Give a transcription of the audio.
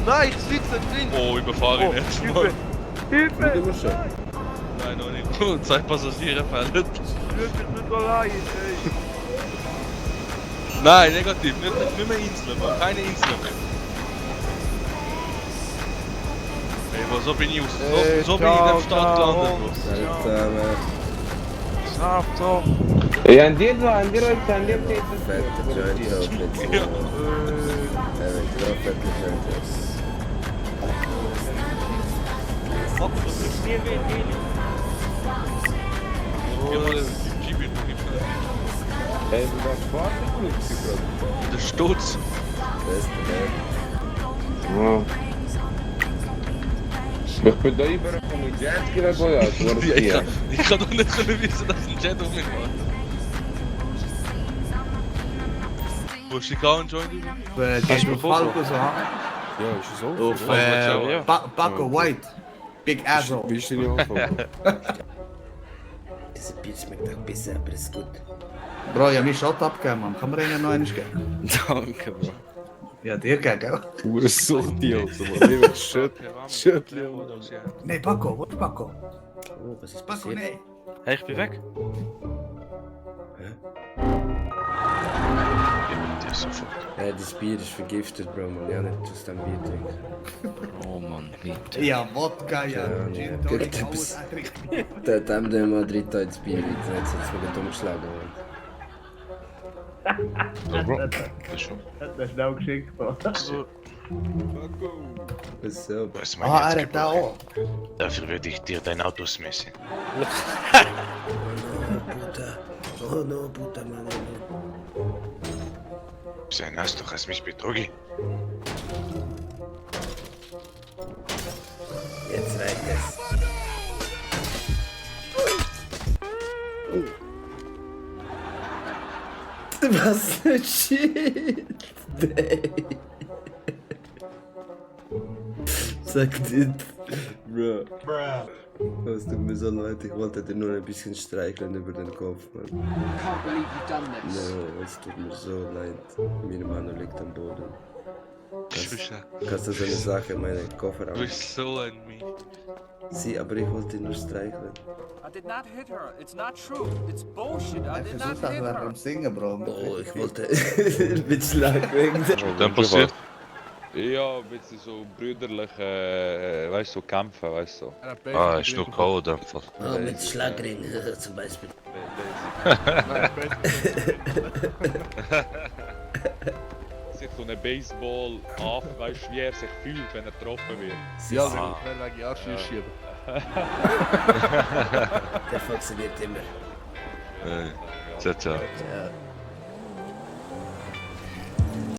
Nein, ich sitze drin! Oh, überfahre ihn jetzt mal. Hilfe! Immer schon. Nein, noch nicht. Oh, 2 Passagiere fallen. Wirklich nicht allein, ey! Nein, negativ. Nicht mehr Inseln, Mann. Keine Inseln mehr. Ey, so bin ich so bin ich in der Stadt gelandet. Alter, Schlaf doch! Ja, an dir läuft an dir geht es. fette Joint auf jetzt. Ja. Fette Joint auf. Fuck, was ist mir weh, Jawohl, die Jeep in Ey, du warst Fahrzeug, Der Sturz. Beste, Ja. Ich bin da übergekommen mit Jetski weg, oder? Das war das Ja, hier. ich kann doch nicht können wissen, dass ein Jet um mich war. Wo ist die Car Joint? Hast du Falco so? Ja, ist es so? Of ja. Paco White. Big asshole. Wie ist denn die Anfang? Diese Bier schmeckt auch besser, aber ist gut. Bro, ich hab mich Shot abgegeben, man. Kann man ihnen noch einen geben? Danke, Bro. Ja, dir geben, gell? Pure Sucht, die also, man. Ich will Schöttli. Nee, Paco, wo ist Paco? Oh, was ist Paco, passiert? nee. Hey, ich bin weg. Ja, das Bier ist vergiftet, Bro, man. Ja, nicht aus dem Bier trinken. Oh Mann, bitte. Ja, Wodka, ja, Ja, Gin ja. Tonic, Gut, alles das- trinken. Der Madrid da ins Bier liegt, jetzt hat es mir umgeschlagen, man. Das ist schnell geschickt, Bro. Was so? Was mein Ah, jetzt er hat da auch. Dafür würde ich dir dein Auto smessen. Puta. Oh no, Puta, Mann. Oh, no. Sein hast du hast mich betrogen. Jetzt reicht es. Was für Shit? Nee. Sag nicht. Bro. Es tut mir so leid, ich wollte dir nur ein bisschen streicheln über den Kopf, Mann. Can't believe you've done this. No, es tut mir so leid. Meine Mano liegt am Boden. Schuscha. Kannst du so eine Sache in meinen Koffer Du haben? bist so ein Mies. Sie, aber ich wollte ihn nur streicheln. I did not hit her. It's not true. It's bullshit. I Er did versucht not das hit während her. dem Singen, Bro. Oh, ich wollte mit Schlag wegen. Was ist mit dem passiert? Ja, ein bisschen so brüderlich, weißt du, so kämpfen, weißt du. Ah, ist nur kalt einfach. Oh, mit Schlagring zum Beispiel. Sich so eine Baseball auf, weißt du, wie er sich fühlt, wenn er getroffen wird. Ja, Ah. Wenn wegen Arsch schieben. der funktioniert immer. Ciao, ciao. Ja.